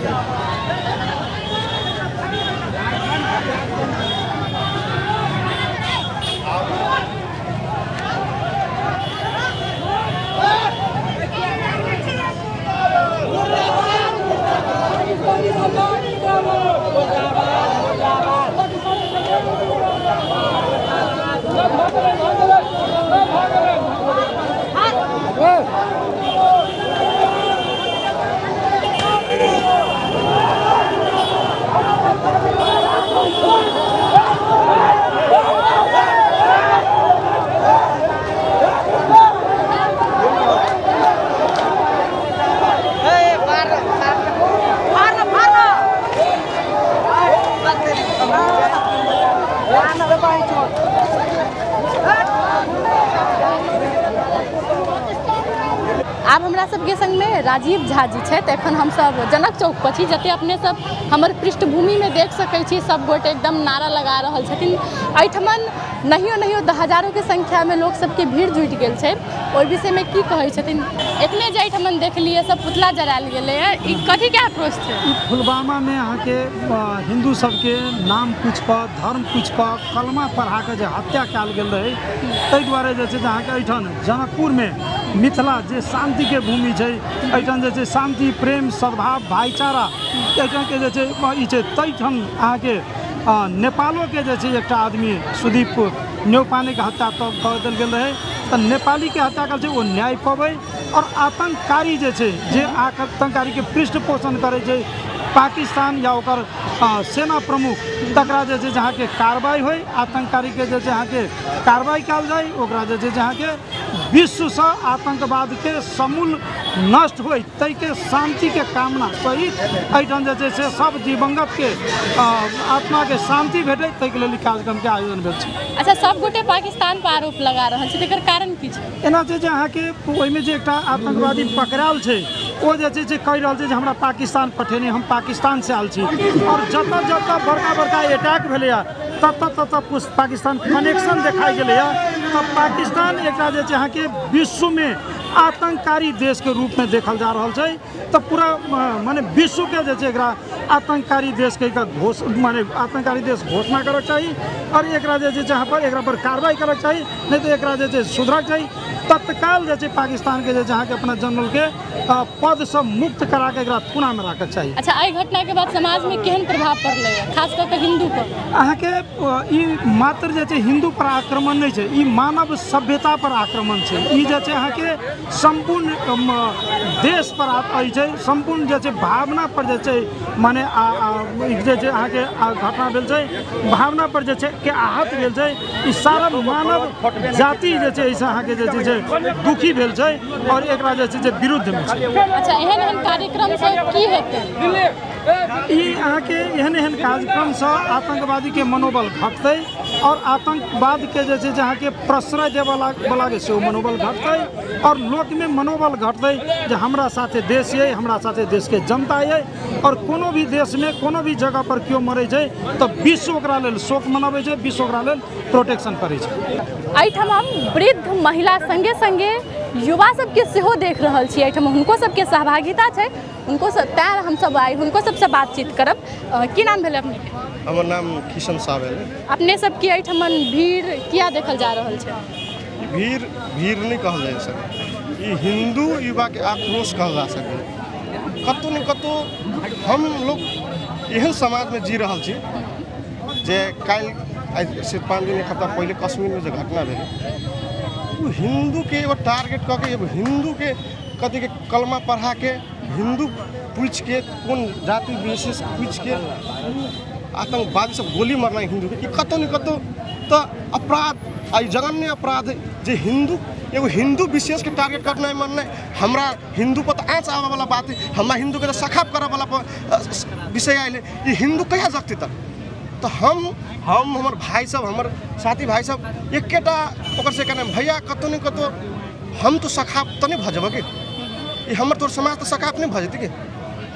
आब हमरा सबके संगमे राजीव झा जी छथि। एखन हमसब जनक चौक पर छी, जते अपने सब हमर पृष्ठभूमिमे देख सकै छी सब गोटे एकदम नारा लगा रहल छथिन। एहिठमन नहियो नहियो हजारों के संख्यामे लोक सबके भीड़ जुटि गेल छै। ओहि विषयमे की कहै छथिन? एखने जे एहिठमन देखलियै सब पुतला जरायल गेलै, ई कथीके आक्रोश छै? ई पुलवामामे अहाँके हिन्दू सबके नाम पूछि कऽ, धर्म पूछि कऽ, कलमा पढ़ा कऽ जे हत्या कयल गेल रहै, ताहि दुआरे जे छै अहाँके एहिठाम जनकपुरमे मिथिला जे शान्तिके भूमि छै, एहिठाम जे छै शान्ति, प्रेम, सद्भाव, भाईचारा एहिठामके जे छै ई छै। ताहिठाम अहाँके नेपालोके जे छै एकटा आदमी सुदीप न्यौपानेके हत्या कऽ देल गेल रहै, तऽ नेपालीके हत्या कयल छै ओ न्याय पबै। और आतंककारी जे छै, जे आतंककारीके पृष्ठ पोषण करै छै पाकिस्तान या ओकर सेना प्रमुख, तकरा जे छै अहाँके कार्रवाई होइ, आतंककारीके जे छै अहाँके कार्रवाई कयल जाय, ओकरा जे छै अहाँके विश्वसँ आतंकवादके समूल नष्ट होइ, ताहिके शान्तिके कामना सहित एहिठाम जे छै से सब दिवंगतके आत्माके शान्ति भेटै, ताहिके लेल ई कार्यक्रमके आयोजन भेल छै। अच्छा, सब गोटे पाकिस्तान पर आरोप लगा रहल छै, एकर कारण की छै? एना छै जे अहाँके ओहिमे जे एकटा आतंकवादी पकड़ायल छै ओ जे छै से कहि रहल छै जे हमरा पाकिस्तान पठेने, हम पाकिस्तानसँ आयल छी। और जतऽ जतऽ बड़का बड़का अटैक भेलैए ततऽ ततऽ पाकिस्तान कनेक्शन देखाइ गेलैए। तऽ पाकिस्तान एकटा जे छै अहाँके विश्वमे आतंककारी देशके रूपमे देखल जा रहल छै। तऽ पूरा माने विश्वके जे छै एकरा आतंककारी देशके माने आतंककारी देश घोषणा करक चाही और एकरा जे छै जहाँ पर एकरा पर कार्रवाई करक चाही, नहि तऽ एकरा जे छै सुधरक चाही। तत्काल जे छै पाकिस्तानके जे अहाँके अपना जनरलके पदसँ मुक्त कराके एकरा थुनामे राखक चाही। अच्छा, एहि घटनाके बाद समाजमे केहन प्रभाव पड़लै, खास कऽ के हिन्दू पर? अहाँके ई मात्र जे छै हिन्दू पर आक्रमण नहि छै, ई मानव सभ्यता पर आक्रमण छै। ई जे छै अहाँके सम्पूर्ण देश पर छै, सम्पूर्ण जे छै भावना पर जे छै माने जे छै अहाँके घटना भेल छै, भावना पर जे छै के आहत भेल छै। ई सारा मानव जाति जे छै एहिसँ अहाँके जे छै दुखी भेल छै और एकरा जे छै विरुद्धमे छै। अच्छा, एहन एहन कार्यक्रमसँ की हेतै? ई अहाँके एहन एहन कार्यक्रमसँ आतंकवादीके मनोबल घटतै और आतंकवादके जे छै अहाँके प्रश्रय देबऽवलाके सेहो मनोबल घटतै और लोकमे मनोबल घटतै जे हमरा साथे देश अइ, हमरा साथे देशके जनता अइ। और कोनो भी देशमे कोनो भी जगह पर केओ मरै छै तऽ विश्व ओकरा लेल शोक मनबै छै, विश्व ओकरा लेल प्रोटेक्शन करै छै। एहिठाम हम वृद्ध महिला संगे संगे युवा सबके सेहो देख रहल छी। एहिठाम हुनको सबके सहभागिता छै, हुनको सब तैं हमसब आइ हुनको सबसँ बातचीत करब। की नाम भेलै अपनेके? हमर नाम किशन साह भेलै। अपने सबके एहिठाम भीड़ किया देखल जा रहल छै? भीड़ भीड़ नहि कहल जा सकै, ई हिन्दू युवाके आक्रोश कहल जा सकै। कतहु ने कतहु हम लोग एहन समाजमे जी रहल छी जे काल्हि आइ से 5 दिन 1 हफ्ता पहिले कश्मीरमे जे घटना भेलै ओ हिन्दूके एगो टारगेट कऽ के, एगो हिन्दूके कथीके कलमा पढ़ाके हिन्दू पूछिके कोन जाति विशेष पूछिके आतंकवादी सब गोली मारनाइ हिन्दूके ई कतहु ने कतहु तऽ अपराध आ ई जघन्य अपराध है जे हिन्दू एगो हिन्दू विशेषके टारगेट करनाइ मारनाइ हमरा हिन्दू पर तऽ आँच आबयवला बात है, हमरा हिन्दूके तऽ सखाप करऽवला विषय आयल। ई हिन्दू कहिया जगतै तक? तऽ हम हमर भाइ सब हमर साथी भाइ सब एकेटा ओकर से कहना भैया कतहु ने कतहु हम तो सखाप तऽ नहि भऽ जेबै कि ई हमर तोर समाज तऽ सखाप नहि भऽ जेतै कि?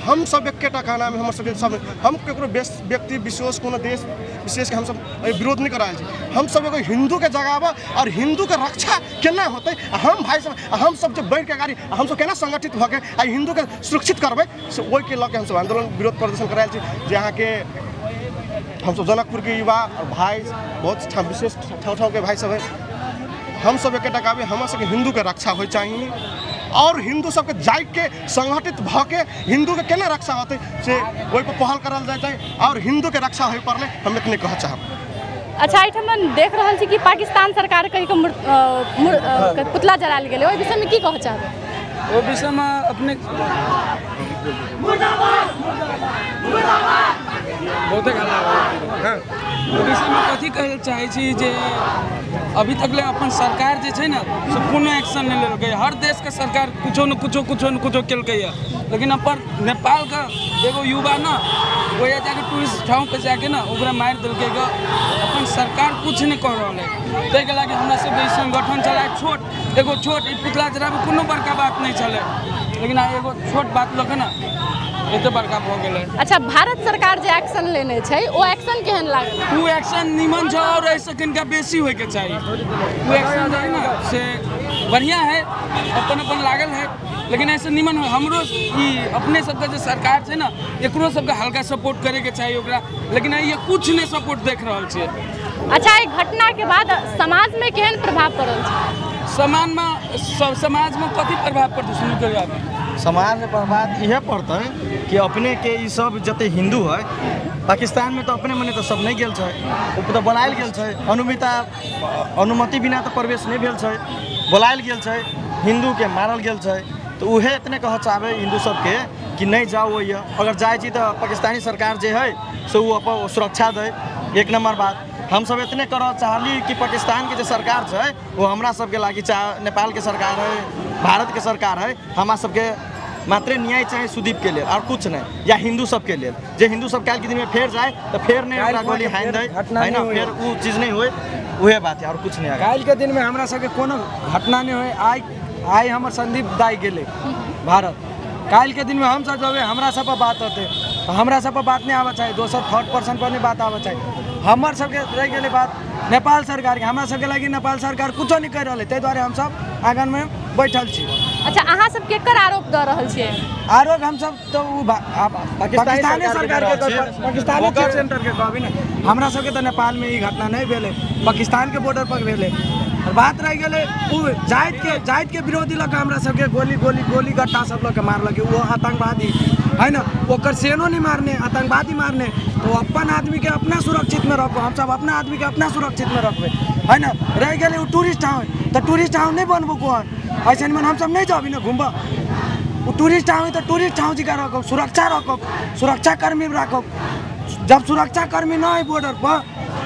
हम सब एकेटा कहनामे हमर सबके सब हम ककरो व्यक्ति विशेष कोनो देश विशेषके हमसब विरोध नहि कऽ रहल छी। हमसब एगो हिन्दूके जगाबऽ और हिन्दूके रक्षा केना होतै, हम भाइ सब हमसब जे बढ़िके अगाडि हमसब केना संगठित भऽ के आ हिन्दूके सुरक्षित करबै से ओहिके लऽ के हमसब आन्दोलन विरोध प्रदर्शन करायल छी। जे अहाँके हमसब जनकपुरके युवा और भाइ बहुत ठाम विशेष ठाउँ ठाउँके भाइ सब है, हमसब एकेटा कहबै हमर सबके हिन्दूके रक्षा होइ चाही और हिन्दू सबके जागि के संगठित भऽ के हिन्दूके केना रक्षा होतै से ओहिपर पहल करल जाय चाही और हिन्दूके रक्षा होइ पड़लै, हम एतने कहऽ चाहब। अच्छा, एहिठाम देख रहल छी कि पाकिस्तान सरकार कहि के पुतला जरायल गेलै, ओहि विषयमे की कहऽ चाहबै? ओहि विषयमे अपने बहुते ओहि विषयमे कथी कहै चाहै छी जे अभी तक ले अपन सरकार जे छै ने से कोनो एक्शन नहि लेलकै। हर देशके सरकार कुछो न कुछो कुछो न कुछो केलकै यऽ, लेकिन अपन नेपालके एगो युवा ने ओहि जाके टूरिस्ट ठाउँ पे जाके ने ओकरा मारि देलकै ग। अपन सरकार कुछ नहि कऽ रहल है, ताहिके लागी हमरा सबके ई संगठन चलाए छोट एगो छोट ई पुतला जराबै कोनो बड़का बात नहि छलै, लेकिन आइ एगो छोट बात लऽ के ने एते बड़का भऽ गेलै। अच्छा, भारत सरकार जे एक्शन लेने छै ओ एक्शन केहन लागल? ओ एक्शन नीमन छै और एहिसँ कनिका बेसी होइके चाही। ओ एक्शन जे है ने से बढ़िआँ है, अपन अपन लागल है, लेकिन एहिसँ नीमन हमरो ई अपने सबके जे सरकार छै ने एकरो सबके हल्का सपोर्ट करैके चाही ओकरा, लेकिन ये कुछ नहि सपोर्ट देख रहल छियै। अच्छा, ई घटनाके बाद समाजमे केहन प्रभाव पड़ल छै? समाजमे कथी प्रभाव पड़तै सुनू करियो। समाजमे प्रभाव इएह पड़तै कि अपनेके ई सब जते हिन्दू है पाकिस्तानमे तऽ अपने मने तऽ सब नहि गेल छै, ओ तऽ बोलायल गेल छै, अनुमति बिना तऽ प्रवेश नहि भेल छै, बोलायल गेल छै, हिन्दूके मारल गेल छै। तऽ उहे इतने कहऽ चाहबै हिन्दू सबके कि नहि जाउ ओहिए, अगर जाइ छी तऽ पाकिस्तानी सरकार जे है से ओ अपन सुरक्षा दै, एक नम्बर बात। हमसब इतने करऽ चाहली कि पाकिस्तानके जे सरकार छै ओ हमरा सबके लागि, चाहे नेपालके सरकार है भारतके सरकार है, हमरा सबके मात्रे न्याय चाही सुदीपके लेल और कुछ नहीं, या हिन्दू सबके लेल। जे हिन्दू सब काल्हिके दिनमे फेर जाए तऽ फेर नहि ओकरा गोली हानि दै है ना, फेर ओ चीज नहीं होय, उहे बात है और कुछ नहीं। काल्हिके दिनमे हमरा सबके कोनो घटना नहि होय। आइ हमर संदीप दाइ गेलै भारत, काल्हिके दिनमे हमसब जेबै हमरा सब पर बात होतै, तऽ हमरा सब पर बात नहि आबऽ चाही, दोसर थर्ड पर्सन पर नहि बात आबऽ चाही। हमर सबके रहि गेलै बात नेपाल सरकारके, हमरा सबके लागि नेपाल सरकार कुछो नहि करि रहल है, ताहि दुआरे हमसब आँगनमे बैठल छी। अच्छा, अहाँ सब केकर आरोप दऽ रहल छियै? आरोप हमसब तऽ ओ पाकिस्तानी सरकारके, पाकिस्तानी चीफ सेंटरके कहबी ने। हमरा सबके तऽ नेपालमे ई घटना नहि भेलै, पाकिस्तानके बॉर्डर पर भेलै। बात रहि गेलै ओ जातिके विरोधी लऽ कऽ हमरा सबके गोली गोली गोली गट्टा सब लऽ कऽ मारलकै, ओ आतंकवादी है ना, ओकर सेनो नहीं मारने, आतंकवादी मारने। तो अपन आदमीके अपना सुरक्षितमे रखो, हमसब अपना आदमीके अपना सुरक्षितमे रखबै है ना। रहि गेलै ओ टूरिस्ट ठाउँ, तऽ टूरिस्ट ठाउँ नहि बनबो कोहन, ऐसन में हमसब नहीं जाबी ना घूमबऽ। ओ टूरिस्ट ठाउँ तऽ टूरिस्ट ठाउँ जकाँ रखो, सुरक्षा रखो, सुरक्षाकर्मी रखो। जब सुरक्षाकर्मी न है बॉर्डर पर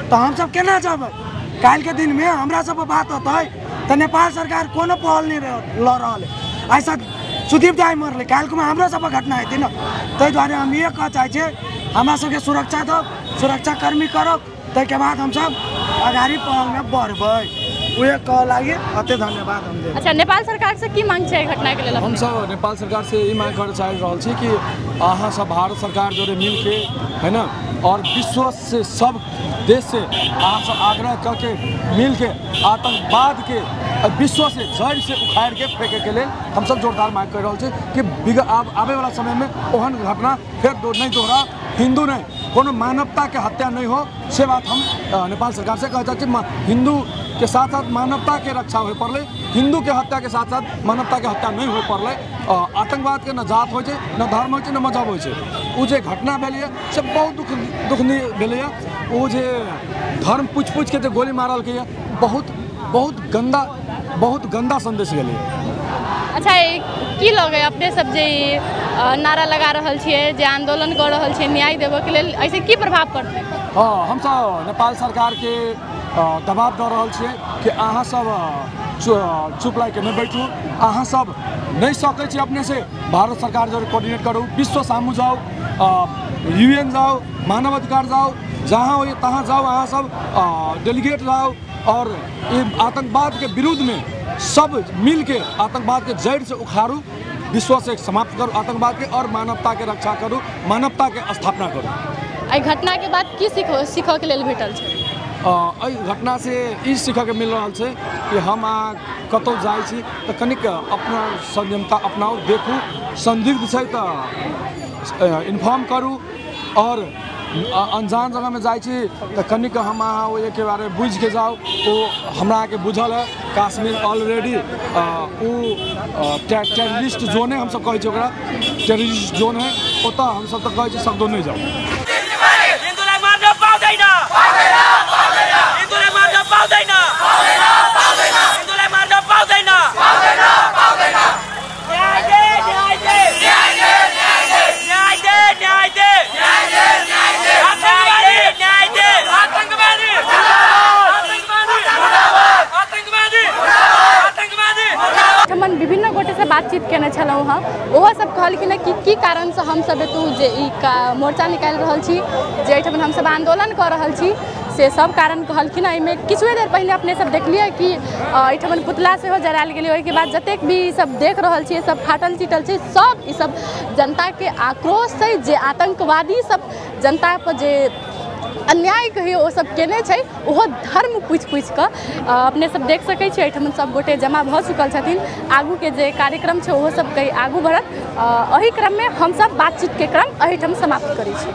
तऽ हमसब केना जेबै? काल्हिके दिनमे हमरा सब पर बात होतै तऽ नेपाल सरकार कोनो पहल नहि लऽ रहल है। ऐसा सुदीप दाइ मरलै, काल्हिमे हमरो सब पर घटना हेतै ने, ताहि दुआरे हम इएह कहऽ चाहै छियै हमरा सबके सुरक्षा दो, सुरक्षाकर्मी करब, ताहिके बाद हमसब अगाडि पहलमे बढ़बै, उहे कहऽ लागि अते धन्यवाद हम देब। अच्छा, नेपाल सरकार से की मांग छै घटना के लेल? हमसब नेपाल सरकार से ई मांग करऽ चाहि रहल छी कि अहाँ सब भारत सरकार जोड़े मिलके है ना और विश्व से सब देश से अहाँ सब आग्रह करके मिलके आतंकवाद के विश्व से जड़ से उखाड़ के फेंके के लेल हमसब जोरदार मांग कर रहल छी कि आबे वाला समय में ओहन घटना फेर नहीं दोहरा, हिंदू नहीं कोनो मानवता के हत्या नहीं हो, से बात हम नेपाल सरकार से कह चाहै छी। हिंदू के साथ साथ मानवता के रक्षा हो पड़लै, हिंदू के हत्या के साथ साथ मानवता के हत्या नहीं हो पड़लै। आतंकवाद के न जात होइ छै, न धर्म होइ छै, न मजहब होइ छै। ओ जे घटना भेलैए से बहुत दुखनी भेलैए। ओ जे धर्म पूछि पूछि के जे गोली मारलकैए, बहुत बहुत गंदा संदेश गेलैए। अच्छा, की लगै अपने सब जे नारा लगा रहल छियै, जे आंदोलन कर रहल छियै न्याय देबऽके लेल, एहिसँ की प्रभाव पड़तै? हँ, हमसब नेपाल सरकारके दबाव दऽ रहल छियै कि अहाँ सब चुप लागिके नहि बैठू, अहाँ सब नहि सकै छी अपने से भारत सरकार जोड़े कोऑर्डिनेट करू, विश्व सामू जाउ, यूएन जाउ, मानवाधिकार जाउ, जहाँ हो तहाँ जाउ, अहाँ सब डेलीगेट जाउ और आतंकवाद के विरुद्ध में सब मिल के आतंकवाद के जड़ से उखाड़ू, विश्व से समाप्त करू आतंकवाद के और मानवता के रक्षा करू, मानवता के स्थापना करू। एहि घटना के बाद की सीखऽ के लेल भेटल छै? एहि घटना से ई सीखऽ के मिल रहल छै कि हम कतहु जाइ छी तऽ कनिक अपना संयमता अपनाउ, देखू, संदिग्ध छै तऽ इन्फॉर्म करू और अनजान जगहमे जाइ छी तऽ कनिक हम अहाँ ओहिके बारेमे बुझिके जाउ। ओ हमरा अहाँके बुझल है काश्मीर ऑलरेडी ओ टेररिस्ट जोन है, हमसब कहै छी ओकरा टेररिस्ट जोन है, ओतऽ हमसब तऽ कहै छी शब्दो नहि जाउ। विभिन्न गोटे से बातचीत केने छलहुँ हँ, ओहो सब कहलखिन कि की कारणसँ हमसब एतू जे ई मोर्चा निकालि रहल छी, जे एहिठाम हमसब आंदोलन कऽ रहल छी, से सब कारण कहलखिन। एहिमे किछुए देर पहिले अपने सब देखलियै कि एहिठाम पुतला सेहो जरायल गेलै, ओहिके बाद जतेक भी ई सब देख रहल छियै सब फाटल चिटल छै, सब ई सब जनताके आक्रोश छै जे आतंकवादी सब जनता पर जे अन्याय कहियो ओ सब केने छै, ओहो धर्म पूछि पूछि कऽ अपने सब देख सकै छी। एहिठाम सब गोटे जमा भऽ चुकल छथिन, आगूके जे कार्यक्रम छै ओहो सब कहीं आगू बढ़त। एहि क्रममे हमसब बातचीतके क्रम एहिठाम समाप्त करै छी।